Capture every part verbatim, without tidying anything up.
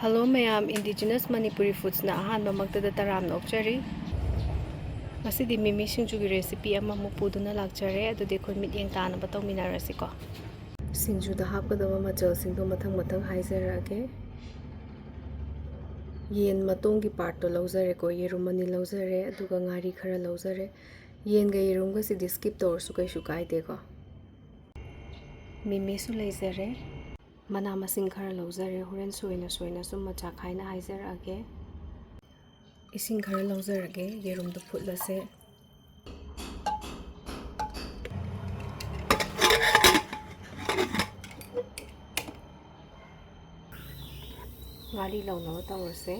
Hello ꯃꯌꯥꯝ, Indigenous Manipuri Foodsꯅ ꯑꯍꯥꯟꯕꯃꯛꯇꯗ ꯇꯔꯥꯝꯅ ꯑꯣꯛꯆꯔꯤ꯫ ꯉꯁꯤꯗꯤ ꯃꯤꯃꯤ ꯁꯤꯡꯖꯨꯒꯤ recipe ꯑꯃꯃꯨꯛ ꯄꯨꯗꯨꯅ ꯂꯥꯛꯆꯔꯦ꯫ ꯑꯗꯨꯗꯤ ꯑꯩꯈꯣꯏ ꯃꯤꯠꯌꯦꯡ ꯇꯥꯅꯕ ꯇꯧꯃꯤꯟꯅꯔꯁꯤꯀꯣ꯫ ꯁꯤꯡꯖꯨꯗ ꯍꯥꯞꯀꯗꯕ ꯃꯆꯜꯁꯤꯡꯗꯣ ꯃꯊꯪ ꯃꯊꯪ ꯍꯥꯏꯖꯔꯛꯑꯒꯦ꯫ ꯌꯦꯟ ꯃꯇꯣꯡꯒꯤ partꯇꯣ ꯂꯧꯖꯔꯦꯀꯣ, ꯌꯦꯔꯨꯝ ꯑꯅꯤ ꯂꯧꯖꯔꯦ, ꯑꯗꯨꯒ ꯉꯥꯔꯤ ꯈꯔ ꯂꯧꯖꯔꯦ꯫ ꯌꯦꯟꯒ ꯌꯦꯔꯨꯝꯒꯁꯤꯗꯤ skip ꯇꯧꯔꯁꯨ ꯀꯩꯁꯨ ꯀꯥꯏꯗꯦꯀꯣ꯫ ꯃꯤꯃꯤꯁꯨ ꯂꯩꯖꯔꯦ꯫ ꯃꯅꯥ ꯃꯁꯤꯡ ꯈꯔ ꯂꯧꯖꯔꯦ, ꯍꯣꯔꯦꯟ ꯁꯣꯏꯅ ꯁꯣꯏꯅ ꯁꯨꯝ ꯃꯆꯥ ꯈꯥꯏꯅ ꯍꯥꯏꯖꯔꯛꯑꯒꯦ꯫ ꯏꯁꯤꯡ ꯈꯔ ꯂꯧꯖꯔꯒꯦ, ꯌꯦꯔꯨꯝꯗꯣ ꯐꯨꯠꯂꯁꯦ꯫ ꯉꯥꯔꯤ ꯂꯧꯅꯕ ꯇꯧꯔꯁꯦ꯫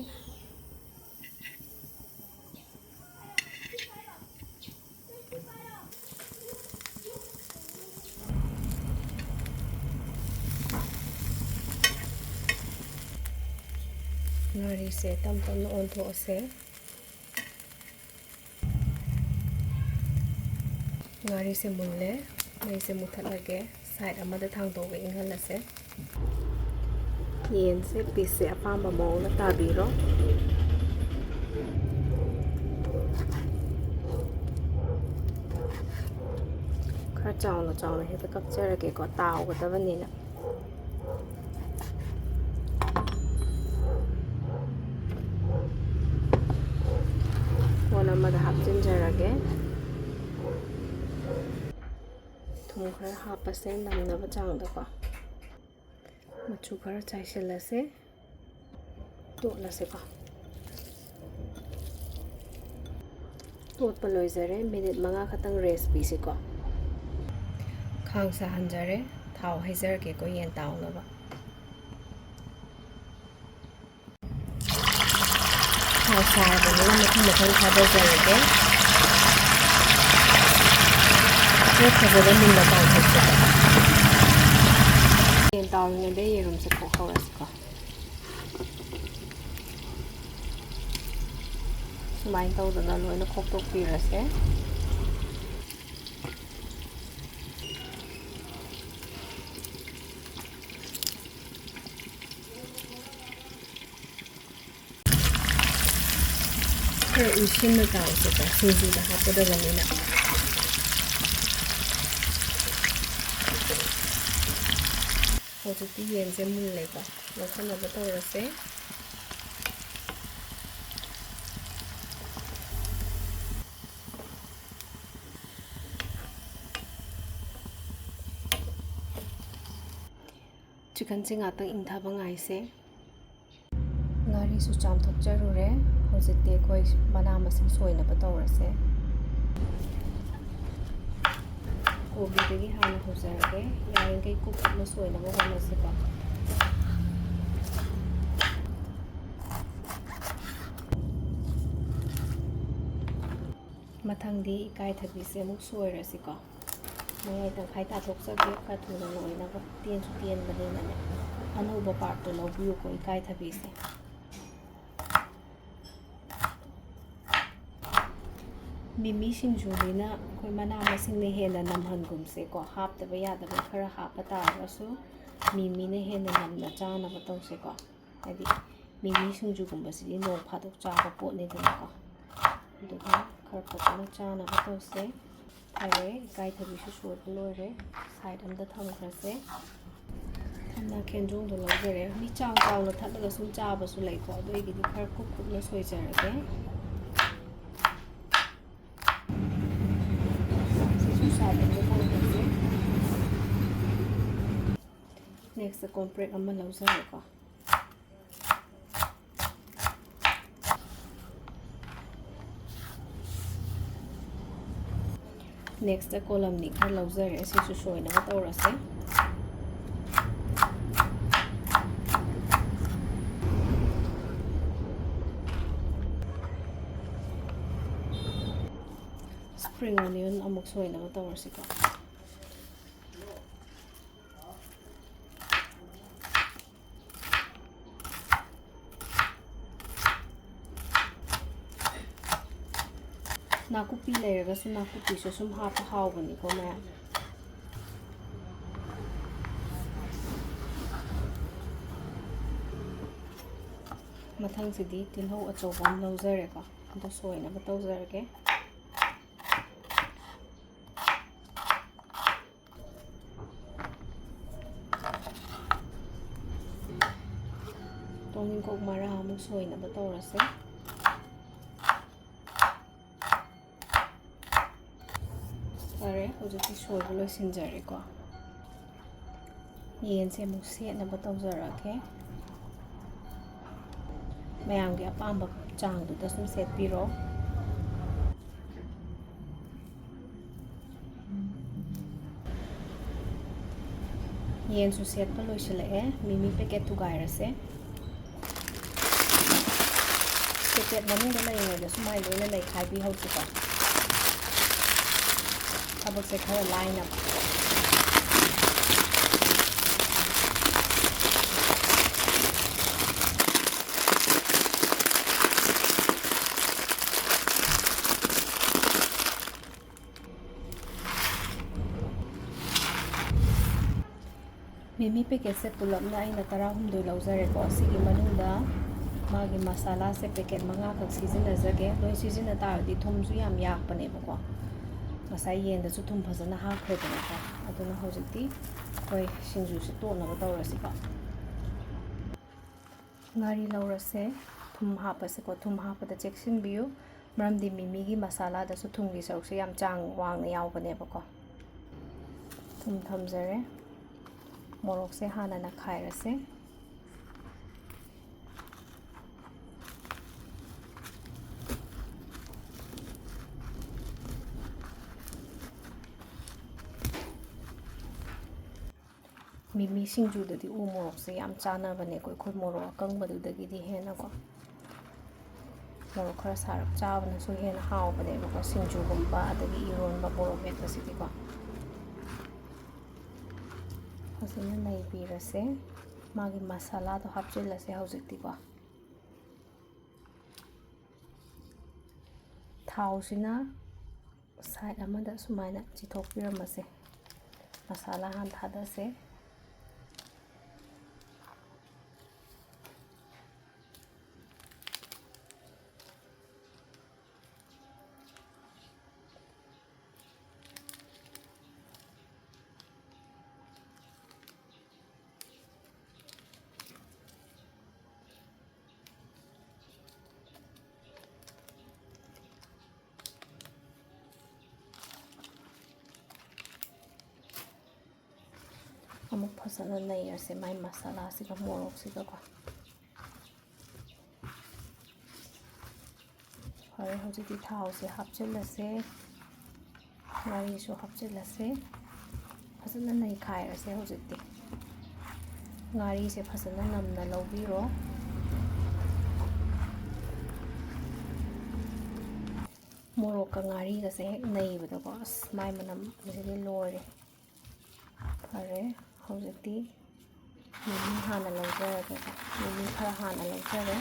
ꯉꯥꯔꯤꯁꯦ ꯇꯞ ꯇꯞꯅ ꯑꯣꯟꯊꯣꯛꯑꯁꯦ꯫ ꯉꯥꯔꯤꯁꯦ ꯃꯨꯜꯂꯦ꯫ ꯃꯩꯁꯦ ꯃꯨꯊꯠꯂꯒꯦ꯫ Side ꯑꯃꯗ ꯊꯥꯡꯗꯣꯛꯑꯒ ꯏꯪꯍꯜꯂꯁꯦ꯫ ꯌꯦꯟꯁꯦ pieceꯁꯦ ꯑꯄꯥꯝꯕ ꯃꯑꯣꯡꯗ ꯇꯥꯕꯤꯔꯣ꯫ ꯈꯔ ꯆꯥꯎꯅ ꯆꯥꯎꯅ ꯍꯦꯛꯇ ꯀꯛꯆꯔꯒꯦꯀꯣ, ꯇꯥꯎꯒꯗꯕꯅꯤꯅ꯫ ꯀꯣꯟ ꯑꯃꯗ ꯍꯥꯞꯆꯤꯟꯖꯔꯒꯦ꯫ ꯊꯨꯝ ꯈꯔ ꯍꯥꯞꯄꯁꯦ, ꯅꯝꯅꯕ ꯆꯥꯡꯗꯀꯣ꯫ ꯃꯆꯨ ꯈꯔ ꯆꯥꯏꯁꯤꯜꯂꯁꯦ꯫ ꯇꯣꯠꯂꯁꯦꯀꯣ꯫ ꯇꯣꯠꯄ ꯂꯣꯏꯖꯔꯦ꯫ Minute ꯃꯉꯥ ꯈꯛꯇꯪ rest ꯄꯤꯁꯤꯀꯣ꯫ ꯈꯥꯡ ꯁꯥꯍꯟꯖꯔꯦ꯫ ꯊꯥꯎ ꯍꯩꯖꯔꯒꯦꯀꯣ, ꯌꯦꯟ ꯇꯥꯎꯅꯕ꯫ ꯊꯥꯎ ꯁꯥꯔꯕꯅꯤꯅ ꯃꯊꯪ ꯃꯊꯪ ꯊꯥꯗꯖꯔꯒꯦ꯫ ꯈꯔ ꯐꯖꯅ ꯃꯨꯟꯅ ꯇꯥꯎꯊꯣꯛꯁꯤꯀꯣ꯫ ꯌꯦꯟ ꯇꯥꯎꯔꯤꯉꯩꯗ ꯌꯦꯔꯨꯝꯁꯦ ꯈꯣꯛꯍꯧꯔꯁꯤꯀꯣ꯫ ꯁꯨꯃꯥꯏꯅ ꯇꯧꯗꯅ ꯂꯣꯏꯅ ꯈꯣꯛꯇꯣꯛꯄꯤꯔꯁꯦ꯫ ꯈꯔ ꯎꯏꯁꯤꯟꯅ ꯇꯥꯎꯁꯦꯀꯣ, ꯁꯤꯡꯖꯨꯗ ꯍꯥꯞꯀꯗꯕꯅꯤꯅ꯫ ꯍꯧꯖꯤꯛꯇꯤ ꯌꯦꯟꯁꯦ ꯃꯨꯜꯂꯦꯀꯣ, ꯂꯧꯈꯠꯅꯕ ꯇꯧꯔꯁꯦ꯫ ꯆꯤꯀꯟꯁꯦ ꯉꯥꯛꯇꯪ ꯏꯪꯊꯕ ꯉꯥꯏꯁꯦ꯫ ꯉꯥꯔꯤꯁꯨ ꯆꯥꯝꯊꯣꯛꯆꯔꯨꯔꯦ꯫ ꯍꯧꯖꯤꯛꯇꯤ ꯑꯩꯈꯣꯏ ꯃꯅꯥ ꯃꯁꯤꯡ ꯁꯣꯏꯅꯕ ꯇꯧꯔꯁꯦ꯫ ꯀꯣꯕꯤꯗꯒꯤ ꯍꯥꯟꯅ ꯍꯧꯖꯔꯒꯦ꯫ ꯌꯥꯔꯤꯈꯩ ꯀꯨꯞꯅ ꯁꯣꯏꯅꯕ ꯍꯣꯠꯅꯁꯤꯀꯣ꯫ ꯃꯊꯪꯗꯤ ꯏꯀꯥꯏꯊꯕꯤꯁꯦ ꯑꯃꯨꯛ ꯁꯣꯏꯔꯁꯤꯀꯣ꯫ ꯃꯌꯥꯏ ꯇꯪꯈꯥꯏ ꯇꯥꯊꯣꯛꯆꯒꯦ, ꯈꯔ ꯊꯨꯅ ꯂꯣꯏꯅꯕ꯫ ꯇꯦꯟꯁꯨ ꯇꯦꯟꯕꯅꯤꯅꯅꯦ꯫ ꯑꯅꯧꯕ ꯄꯥꯔꯠꯇꯣ ꯂꯧꯕꯤꯌꯨꯀꯣ, ꯏꯀꯥꯏꯊꯕꯤꯁꯦ꯫ ꯃꯤꯃꯤ ꯁꯤꯡꯖꯨꯅꯤꯅ ꯑꯩꯈꯣꯏ ꯃꯅꯥ ꯃꯁꯤꯡꯅ ꯍꯦꯟꯅ ꯅꯝꯍꯟꯒꯨꯝꯁꯦꯀꯣ꯫ ꯍꯥꯞꯇꯕ ꯌꯥꯗꯕ ꯈꯔ ꯍꯥꯞꯄ ꯇꯥꯔꯒꯁꯨ ꯃꯤꯃꯤꯅ ꯍꯦꯟꯅ ꯅꯝꯅ ꯆꯥꯅꯕ ꯇꯧꯁꯦꯀꯣ꯫ ꯍꯥꯏꯗꯤ ꯃꯤꯃꯤ ꯁꯤꯡꯖꯨꯒꯨꯝꯕꯁꯤꯗꯤ ꯅꯣꯡ ꯐꯥꯗꯣꯛ ꯆꯥꯕ ꯄꯣꯠꯅꯤꯗꯅꯀꯣ꯫ ꯑꯗꯨꯒ ꯈꯔ ꯐꯖꯅ ꯆꯥꯅꯕ ꯇꯧꯁꯦ꯫ ꯐꯔꯦ, ꯏꯀꯥꯏꯊꯕꯤꯁꯨ ꯁꯣꯏꯕ ꯂꯣꯏꯔꯦ꯫ ꯁꯥꯏꯠ ꯑꯝꯗ ꯊꯝꯈ꯭ꯔꯁꯦ꯫ ꯊꯝꯅꯥ ꯈꯦꯟꯖꯣꯡꯗꯣ ꯂꯧꯖꯔꯦ꯫ ꯃꯤ ꯆꯥꯎ ꯆꯥꯎꯅ ꯊꯠꯂꯒ ꯁꯨꯝ ꯆꯥꯕꯁꯨ ꯂꯩꯀꯣ꯫ ꯑꯗꯣ ꯑꯩꯒꯤꯗꯤ ꯈꯔ ꯀꯨꯞ ꯀꯨꯞꯅ ꯁꯣꯏꯖꯔꯒꯦ꯫ ꯁꯤꯁꯨ ꯁꯥꯏꯠ ꯑꯝꯗ ꯊꯝꯈ꯭ꯔꯁꯦ꯫ ꯅꯦꯛꯁꯇ ꯀꯣꯝꯄ꯭ꯔꯦꯛ ꯑꯃ ꯂꯧꯖꯔꯦꯀꯣ꯫ ꯅꯦꯛꯁꯇ ꯀꯣꯂꯝꯅꯤ ꯈꯔ ꯂꯧꯖꯔꯦ, ꯁꯤꯁꯨ ꯁꯣꯏꯅꯕ ꯇꯧꯔꯁꯦ꯫ ꯁ꯭ꯄ꯭ꯔꯤꯡ ꯑꯣꯅꯤꯌꯟ ꯑꯃꯨꯛ ꯁꯣꯏꯅꯕ ꯇꯧꯔꯁꯤꯀꯣ꯫ ꯅꯥꯀꯨꯞꯄꯤ ꯂꯩꯔꯒꯁꯨ ꯅꯥꯀꯨꯞꯄꯤꯁꯨ ꯁꯨꯝ ꯍꯥꯞꯄ ꯍꯥꯎꯕꯅꯤꯀꯣ ꯃꯌꯥꯝ꯫ ꯃꯊꯪꯁꯤꯗꯤ ꯇꯤꯜꯍꯧ ꯑꯆꯧꯕ ꯑꯃ ꯂꯧꯖꯔꯦꯀꯣ꯫ ꯑꯗꯨ ꯁꯣꯏꯅꯕ ꯇꯧꯖꯔꯒꯦ꯫ ꯇꯣꯅꯤꯡꯈꯣꯛ ꯃꯔꯥ ꯑꯃꯨꯛ ꯁꯣꯏꯅꯕ ꯇꯧꯔꯁꯦ꯫ ꯐꯔꯦ, ꯍꯧꯖꯤꯛꯇꯤ ꯁꯣꯏꯕ ꯂꯣꯏꯁꯤꯟꯖꯔꯦꯀꯣ꯫ ꯌꯦꯟꯁꯦ ꯑꯃꯨꯛ ꯁꯦꯠꯅꯕ ꯇꯧꯖꯔꯛꯀꯦ꯫ ꯃꯌꯥꯝꯒꯤ ꯑꯄꯥꯝꯕ ꯆꯥꯡꯗꯨꯗ ꯁꯨꯝ ꯁꯦꯠꯄꯤꯔꯣ꯫ ꯌꯦꯟꯁꯨ ꯁꯦꯠꯄ ꯂꯣꯏꯁꯤꯜꯂꯛꯑꯦ꯫ ꯃꯤꯃꯤ ꯄꯦꯀꯦꯠ ꯊꯨꯒꯥꯏꯔꯁꯦ꯫ ꯄꯦꯀꯦꯠ ꯃꯅꯨꯡꯗ ꯂꯩꯔꯤꯉꯩꯗ ꯁꯨꯃꯥꯏꯅ ꯂꯣꯏꯅ ꯅꯩꯈꯥꯏꯕꯤꯍꯧꯁꯤꯀꯣ꯫ ꯊꯕꯛꯁꯦ ꯈꯔ ꯂꯥꯏꯅꯕ꯫ ꯃꯤꯃꯤ ꯄꯦꯀꯦꯠꯁꯦ ꯄꯨꯂꯞꯅ ꯑꯩꯅ ꯇꯔꯥꯍꯨꯝꯗꯣꯏ ꯂꯧꯖꯔꯦꯀꯣ꯫ ꯁꯤꯒꯤ ꯃꯅꯨꯡꯗ ꯃꯥꯒꯤ ꯃꯁꯥꯂꯥꯁꯦ ꯄꯦꯀꯦꯠ ꯃꯉꯥꯈꯛ ꯁꯤꯖꯤꯟꯅꯖꯒꯦ꯫ ꯂꯣꯏ ꯁꯤꯖꯤꯟꯅ ꯇꯥꯔꯗꯤ ꯊꯨꯝꯁꯨ ꯌꯥꯝ ꯌꯥꯛꯄꯅꯦꯕꯀꯣ꯫ ꯉꯁꯥꯏ ꯌꯦꯟꯗꯁꯨ ꯊꯨꯝ ꯐꯖꯅ ꯍꯥꯞꯈ꯭ꯔꯦꯗꯅꯀꯣ꯫ ꯑꯗꯨꯅ ꯍꯧꯖꯤꯛꯇꯤ ꯑꯩꯈꯣꯏ ꯁꯤꯡꯖꯨꯁꯦ ꯇꯣꯠꯅꯕ ꯇꯧꯔꯁꯤꯀꯣ꯫ ꯉꯥꯔꯤ ꯂꯧꯔꯁꯦ꯫ ꯊꯨꯝ ꯍꯥꯞꯄꯁꯦꯀꯣ꯫ ꯊꯨꯝ ꯍꯥꯞꯄꯗ ꯆꯦꯛꯁꯤꯟꯕꯤꯌꯨ, ꯃꯔꯝꯗꯤ ꯃꯤꯃꯤꯒꯤ ꯃꯁꯥꯂꯥꯗꯁꯨ ꯊꯨꯝꯒꯤ ꯁꯔꯨꯛꯁꯦ ꯌꯥꯝ ꯆꯥꯡ ꯋꯥꯡꯅ ꯌꯥꯎꯕꯅꯦꯕꯀꯣ꯫ ꯊꯨꯝ ꯊꯝꯖꯔꯦ꯫ ꯃꯣꯔꯣꯛꯁꯦ ꯍꯥꯟꯅ ꯅꯈꯥꯏꯔꯁꯦ꯫ ꯃꯤꯃꯤ ꯁꯤꯡꯖꯨꯗꯗꯤ ꯎ ꯃꯣꯔꯣꯛꯁꯦ ꯌꯥꯝ ꯆꯥꯅꯕꯅꯦꯀꯣ, ꯑꯩꯈꯣꯏ ꯃꯣꯔꯣꯛ ꯑꯀꯪꯕꯗꯨꯗꯒꯤꯗꯤ ꯍꯦꯟꯅꯀꯣ꯫ ꯃꯣꯔꯣꯛ ꯈꯔ ꯁꯥꯔꯞ ꯆꯥꯕꯅꯁꯨ ꯍꯦꯟꯅ ꯍꯥꯎꯕꯅꯦꯕꯀꯣ, ꯁꯤꯡꯖꯨꯒꯨꯝꯕ ꯑꯗꯒꯤ ꯏꯔꯣꯟꯕ ꯃꯣꯔꯣꯛ ꯃꯦꯠꯄꯁꯤꯗꯤꯀꯣ꯫ ꯐꯖꯅ ꯅꯩꯕꯤꯔꯁꯦ꯫ ꯃꯥꯒꯤ ꯃꯁꯥꯂꯥꯗꯣ ꯍꯥꯞꯆꯤꯜꯂꯁꯦ ꯍꯧꯖꯤꯛꯇꯤꯀꯣ꯫ ꯊꯥꯎꯁꯤꯅ ꯁꯥꯏꯠ ꯑꯃꯗ ꯁꯨꯃꯥꯏꯅ ꯆꯤꯊꯣꯛꯄꯤꯔꯝꯃꯁꯦ꯫ ꯃꯁꯥꯂꯥ ꯍꯥꯟꯅ ꯊꯥꯗꯁꯦ꯫ ꯑꯃꯨꯛ ꯐꯖꯅ ꯅꯩꯔꯁꯦ ꯃꯥꯏ ꯃꯁꯥꯂꯥꯁꯤꯒ ꯃꯣꯔꯣꯛꯁꯤꯒꯀꯣ꯫ ꯐꯔꯦ, ꯍꯧꯖꯤꯛꯇꯤ ꯊꯥꯎꯁꯦ ꯍꯥꯞꯆꯤꯜꯂꯁꯦ, ꯉꯥꯔꯤꯁꯨ ꯍꯥꯞꯆꯤꯜꯂꯁꯦ, ꯐꯖꯅ ꯅꯩꯈꯥꯏꯔꯁꯦ꯫ ꯍꯧꯖꯤꯛꯇꯤ ꯉꯥꯔꯤꯁꯦ ꯐꯖꯅ ꯅꯝꯅ ꯂꯧꯕꯤꯔꯣ꯫ ꯃꯣꯔꯣꯛꯀ ꯉꯥꯔꯤꯒꯁꯦ ꯍꯦꯛ ꯅꯩꯕꯗꯀꯣ, ꯑꯁ, ꯃꯥꯏ ꯃꯅꯝꯁꯤꯗꯤ ꯂꯣꯏꯔꯦ꯫ ꯐꯔꯦ, ꯍꯧꯖꯤꯛꯇꯤ ꯃꯤꯃꯤ ꯍꯥꯟꯅ ꯂꯧꯖꯔꯒꯦꯀꯣ꯫ ꯃꯤꯃꯤ ꯈꯔ ꯍꯥꯟꯅ ꯂꯧꯖꯔꯦ꯫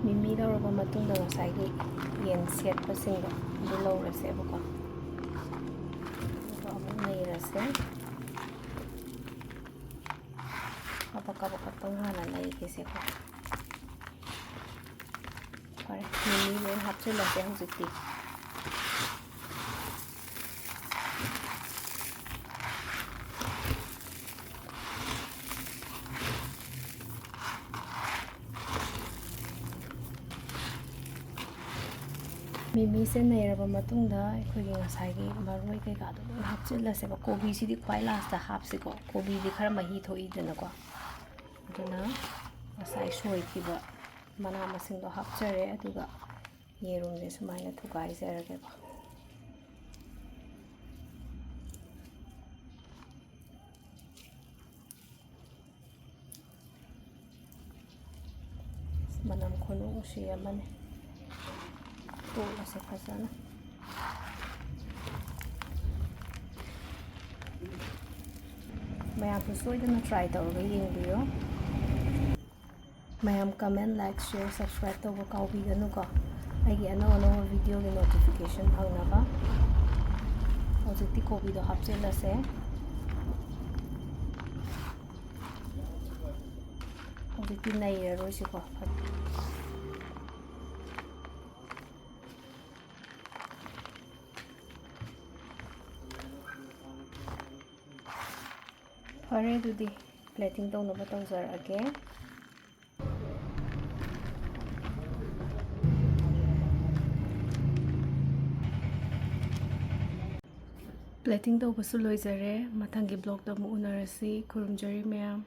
ꯃꯤꯃꯤ ꯂꯧꯔꯕ ꯃꯇꯨꯡꯗ ꯉꯁꯥꯏꯒꯤ ꯌꯦꯟ ꯁꯦꯠꯄꯁꯤꯡꯗꯣ ꯑꯗꯨ ꯂꯧꯔꯁꯦꯕꯀꯣ꯫ ꯑꯗꯨꯒ ꯑꯃꯨꯛ ꯅꯩꯔꯁꯦ꯫ ꯀꯥꯕꯛ ꯀꯥꯕꯛ ꯈꯛꯇꯪ ꯍꯥꯟꯅ ꯅꯩꯒꯦꯁꯦꯀꯣ꯫ ꯐꯔꯦ, ꯃꯤꯃꯤ ꯂꯣꯏ ꯍꯥꯞꯆꯤꯜꯂꯁꯦ ꯍꯧꯖꯤꯛꯇꯤ꯫ ꯃꯤꯃꯤꯁꯦ ꯅꯩꯔꯕ ꯃꯇꯨꯡꯗ ꯑꯩꯈꯣꯏꯒꯤ ꯉꯁꯥꯏꯒꯤ ꯃꯔꯣꯏ ꯀꯩꯀꯥꯗꯣ ꯂꯣꯏ ꯍꯥꯞꯆꯤꯜꯂꯁꯦꯕ꯫ ꯀꯣꯕꯤꯁꯤꯗꯤ ꯈ꯭ꯋꯥꯏ ꯂꯥꯁꯇ ꯍꯥꯞꯁꯤꯀꯣ, ꯀꯣꯕꯤꯗꯤ ꯈꯔ ꯃꯍꯤ ꯊꯣꯛꯏꯗꯅꯀꯣ꯫ ꯑꯗꯨꯅ ꯉꯁꯥꯏ ꯁꯣꯏꯈꯤꯕ ꯃꯅꯥ ꯃꯁꯤꯡꯗꯣ ꯍꯥꯞꯆꯔꯦ, ꯑꯗꯨꯒ ꯌꯦꯔꯨꯝꯁꯦ ꯁꯨꯃꯥꯏꯅ ꯊꯨꯒꯥꯏꯖꯔꯒꯦꯀꯣ꯫ ꯃꯅꯝ ꯈꯨꯅꯨꯡꯁꯤ ꯑꯃꯅꯤ꯫ ꯇꯣꯠꯂꯁꯦ ꯐꯖꯅ꯫ ꯃꯌꯥꯝꯁꯨ ꯁꯣꯏꯗꯅ try ꯇꯧꯔꯒ ꯌꯦꯡꯕꯤꯌꯣ꯫ ꯃꯌꯥꯝ comment, like, share, subscribe ꯇꯧꯕ ꯀꯥꯎꯕꯤꯒꯅꯨꯀꯣ, ꯑꯩꯒꯤ ꯑꯅꯧ ꯑꯅꯧꯕ videoꯒꯤ notification ꯐꯪꯅꯕ꯫ ꯍꯧꯖꯤꯛꯇꯤ ꯀꯣꯕꯤꯗꯣ ꯍꯥꯞꯆꯤꯜꯂꯁꯦ꯫ ꯍꯧꯖꯤꯛꯇꯤ ꯅꯩꯔꯔꯣꯏꯁꯤꯀꯣ꯫ ꯐꯔꯦ, ꯑꯗꯨꯗꯤ plating ꯇꯧꯅꯕ ꯇꯧꯖꯔꯛꯑꯒꯦ꯫ Plating ꯇꯧꯕꯁꯨ ꯂꯣꯏꯖꯔꯦ꯫ ꯃꯊꯪꯒꯤ vlogꯇ ꯑꯃꯨꯛ ꯎꯅꯔꯁꯤ꯫ ꯈꯨꯔꯨꯝꯖꯔꯤ ꯃꯌꯥꯝ꯫